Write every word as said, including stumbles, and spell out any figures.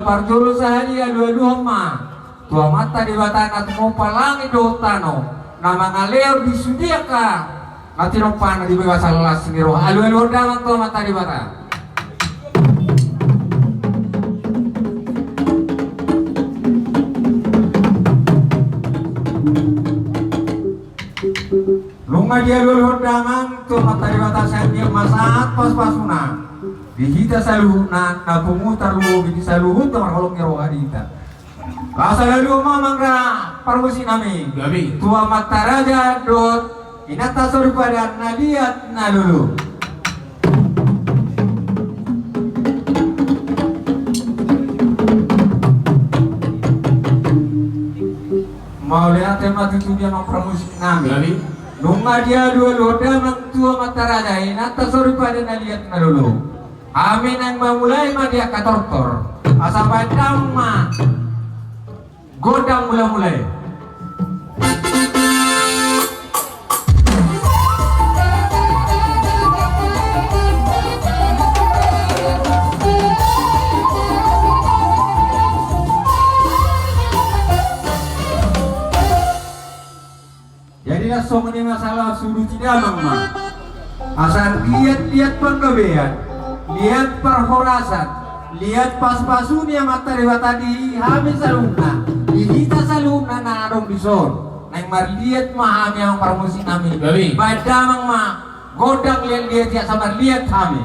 Parjolo sahali alualuhon ma tu Amanta Debata na tumompa langit dohot tano, na mangalehon di sude angka na tinompana di bagasan las ni roha. Alualuhon damang tu Amanta Debata. Nunga dialualuhon damang tu Amanta Debata, sai anggiat ma sahat paspasuna di hita saluhutna, na pungu tarlumobi di saluhut na marholong ni roha di hita. Laos alualuhon ma amang parmusik nami. Gabe. Tu amanta raja dohot inanta soripada na liat na lolo. Mauliate ma tutu di amang parmusik nami. Gabe. Nunga dialualuhon damang tu amanta raja, inanta soripada na liat na lolo. Hami naeng mamulai ma di angka tortor. Asa baen damang ma gondang mulamula i. Jadi na songon i ma, salah suduti damang ma. Asa liat-liat panggabean, liat parhorasan, liat paspasu ni Amanta Debata di hami saluhutna, di hita saluhutna na adong dison. Naeng marliat ma hami, amang parmusik nami. Gabe. Baen damang ma gondang liat-liat i asa marliat hami.